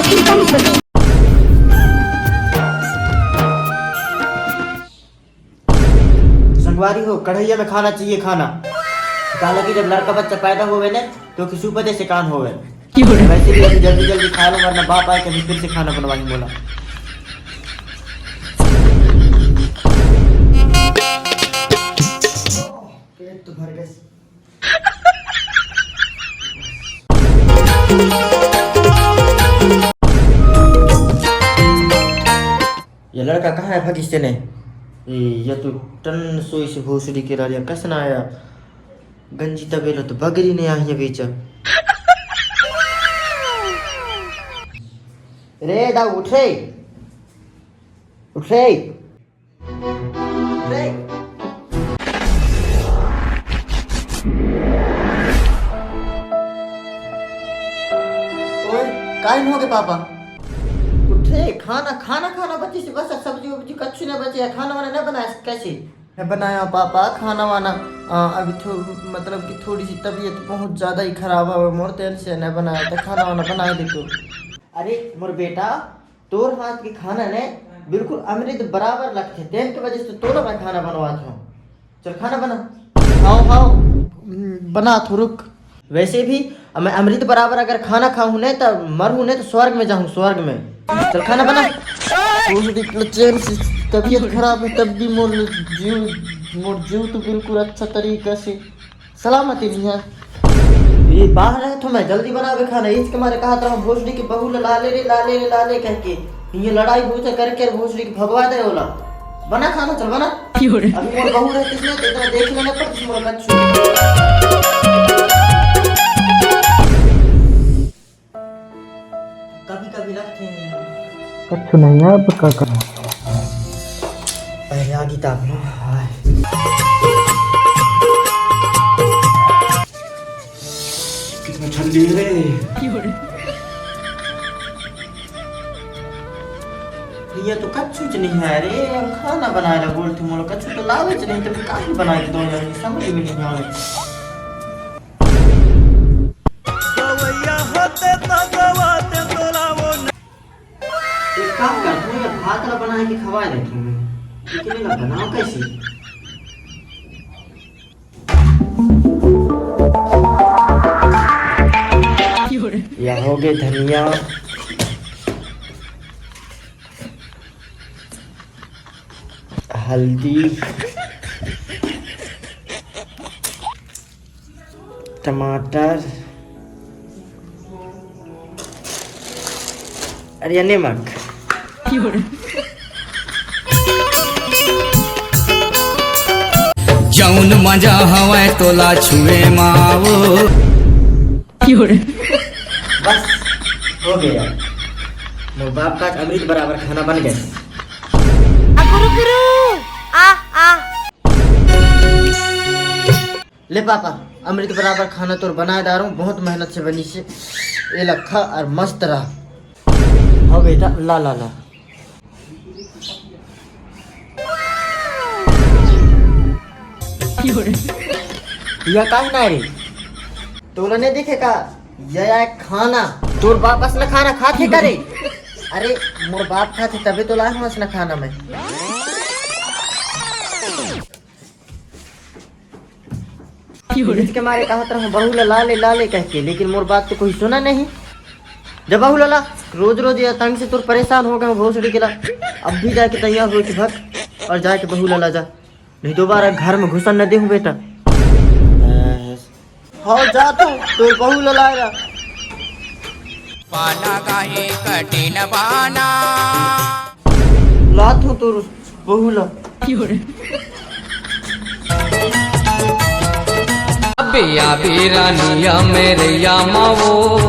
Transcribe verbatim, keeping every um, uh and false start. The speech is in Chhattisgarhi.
संगवारी हो, कढ़ैया में खाना चाहिए खाना। काला कि जब लड़का बच्चा पैदा होवे ने, तो किसी पदे से कान होवे। क्यों रे? वैसे भी अभी जल्दी जल्दी खा लो, वरना बाप आए कभी फिर से खाना बनवाही मोला। पेट तो भर गए। ये लड़का कहाँ है भगिस तेने? ए, ये तो टन सोई से भोसड़ी के लारिया कस ना आया। गंजी तबेला तो बगरी ने आही बेचा। रे दाऊ उठ रे, उठ रे। ओए, काहे हो गए पापा? उठे, खाना, खाना, खाना बची से बस, सब्जी उब्जी कच्छु नहीं बचे है, खाना वाना नहीं बनाया कैसे? मैं बनाया पापा खाना वाना, आ, अभी थो-, मतलब कि थोड़ी सी तबीयत बहुत ज्यादा ही खराब है मोर, तेन से नहीं बनाया था, खाना वाना बना दे तू। अरे मोर बेटा, तोर हाथ के खाना ने बिल्कुल अमृत बराबर लगथे, तेन के वजह से तोला मैं खाना बनवात हूँ। चल खाना बना। हाव, हाव, बना तो रुक। वैसे भी अब मैं अमृत बराबर अगर खाना खाहूँ ने, त मरहूँ ने, त स्वर्ग में जाहूँ, स्वर्ग में। चल खाना बना। भोसड़ी के चैन से तबीयत खराब है, तब भी मोर जीव, मोर जीव तो बिल्कुल अच्छा तरीका से सलामती नहीं है। ये बाहर है तो मैं जल्दी बनावे खाना। इसके मारे कहा था भोसड़ी के बहू ला ले रे, ला ले रे, ला ले कह के। ये लड़ाई भूचा करके भोसड़ी के भगवा दे ओला। बना खाना, चल बना। क्यों रे? अभी मोर बहू रहती इसने तो इतना देख लेना पड़ती मोर कच्छु। कभी कभी लगते हैं। कच्छु नहीं है, अब का करूं? पहले आगे ताप लो। हाय। कितना ठंडी है रे। ये तो कच्छु च नहीं है रे, हम खाना बनाए ला बोलते मोला कच्छु तो लावे च नहीं, तो काहे बनाए के दो यार, समझ में नहीं आवे। गवैया होते तो गवाते तोला वो न- एक काम कर, तू ये भात ला बना के खवा दे तू, लेकिन ये बनाओ कैसे? यह हो गए धनिया, हल्दी, टमाटर, अरे ये नमक। जौन मजा हवय तोला छुए मा वो। बस, हो गया। मोर बाप का अमृत बराबर खाना बन गया। आ, गुरु, गुरु, आ, आ। ले पापा, अमृत बराबर खाना तोर बनाए डारूं, बहुत मेहनत से बनी से। ए ला खा और मस्त रह। हो बेटा, ला, ला, ला। यह का है ना रे? तोला नहीं दिखे का? यह है खाना। तोर बाप अस न खाना खाथे का रे? अरे, मोर बाप खाथे तबे तो लाए हूँ अस न खाना मैं। जिद के मारे कहत रहूं, "बहू ला, ला ले, ला ले," कह के, लेकिन मोर बात तो कोई सुना नहीं। जब बहू ला, ला, रोज रोज ये तंग से तोर परेशान हो गए हूं, भोसड़ी के ला। अब भी जाके तैयार हो के भग और जाके बहू ला, ला जा, नहीं दोबारा घर में घुसन न दे हूं बेटा। हो जा तू, तोर बहू ला, ला ला। पाना गाही कठिन बाना। लात हूँ तोर बहू ला। अबे या बेरानिया मेरे या मावो।